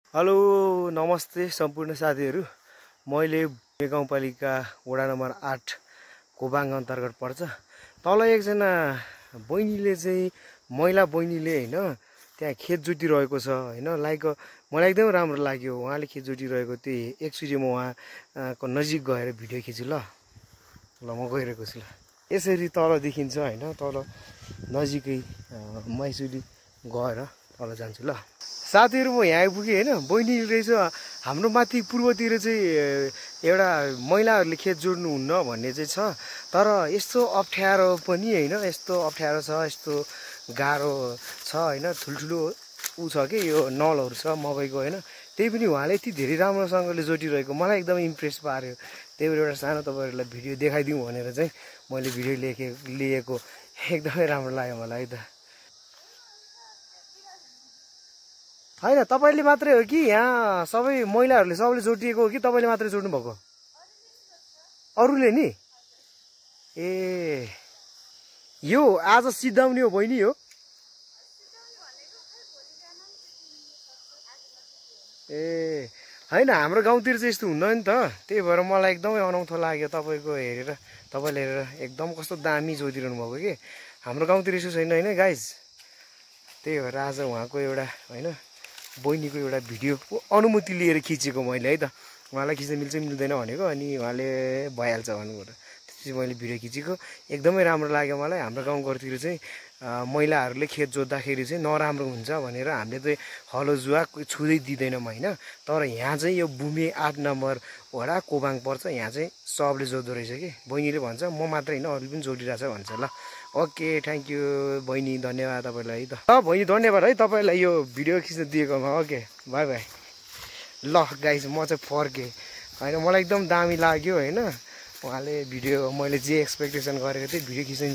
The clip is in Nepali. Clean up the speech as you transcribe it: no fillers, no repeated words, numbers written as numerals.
हेलो नमस्ते सम्पूर्ण साथीहरू। मैले गाउँपालिका वडा नम्बर 8 कोबाङ अन्तर्गत पर्छ। तल एकजना बहिनीले चाहिँ महिला बहिनीले हैन त्यहाँ खेत जोतिरहेको छ हैन। लाइक मलाई एकदम राम्रो लाग्यो उहाँले खेत जोतिरहेको। त्यही एकचोटि म उहाँको नजिक गएर भिडियो खिच्छु ल म गइरहेको छु ल। यसरी तल देखिन्छ हैन, तल नजिकै म एकचोटि गएर तल जान्छु ल। साथीहरू म यहाँ आइपुगेँ हैन। बहिनी रहेछ हाम्रो माथि पूर्वतिर चाहिँ एउटा महिलाहरूले खेत जोड्नुहुन्न भन्ने चाहिँ छ। तर यस्तो अप्ठ्यारो पनि हैन, यस्तो अप्ठ्यारो छ, यस्तो गाह्रो छ हैन। ठुल्ठुलो ऊ छ कि यो नलहरू छ मकैको हैन। त्यही पनि उहाँले यति धेरै राम्रोसँगले जोडिरहेको मलाई एकदम इम्प्रेस पार्यो। त्यही भएर एउटा सानो तपाईँहरूलाई भिडियो देखाइदिउँ भनेर चाहिँ मैले भिडियो लिएको। एकदमै राम्रो लाग्यो मलाई त। हैन तपाईले मात्रै हो कि यहाँ सबै महिलाहरूले सबैले जोडिएको हो कि तपाईँले मात्रै जोड्नु भएको? अरूले नि ए यो आज सिद्धाउने हो बहिनी हो? ए हैन हाम्रो गाउँतिर चाहिँ यस्तो हुन्न नि त। त्यही भएर मलाई एकदमै अनौठो लाग्यो तपाईँको हेरेर। तपाईँले हेरेर एकदम कस्तो दामी जोडिरहनु भएको कि हाम्रो गाउँतिर यसो छैन हैन गाइज। त्यही भएर आज उहाँको एउटा हैन बहिनीको एउटा भिडियो अनुमति लिएर खिचेको मैले है त। उहाँलाई खिच्न मिल्छ मिल्दैन भनेको, अनि उहाँले भइहाल्छ भन्नुभयो। त्यसपछि मैले भिडियो खिचेको। एकदमै राम्रो लाग्यो मलाई। हाम्रो गाउँघरतिर चाहिँ महिलाहरूले खेत जोत्दाखेरि चाहिँ नराम्रो हुन्छ भनेर हामीले चाहिँ हलो जुवा छुँदै दिँदैनौँ हैन। तर यहाँ चाहिँ यो भूमि 8 नम्बर वडा कोबाङ पर्छ। यहाँ चाहिँ सबले जोत्दो रहेछ कि बहिनीले भन्छ, म मात्रै होइन अरूले पनि जोडिरहेछ भन्छ ल। ओके थ्याङ्क यू बहिनी, धन्यवाद तपाईँलाई है त। बहिनी धन्यवाद है तपाईँलाई यो भिडियो खिच्न दिएकोमा। Okay by by. ल गाइज म चाहिँ फर्केँ होइन। मलाई एकदम दामी लाग्यो होइन। उहाँले भिडियो मैले जे एक्सपेक्टेसन गरेको थिएँ भिडियो खिच्न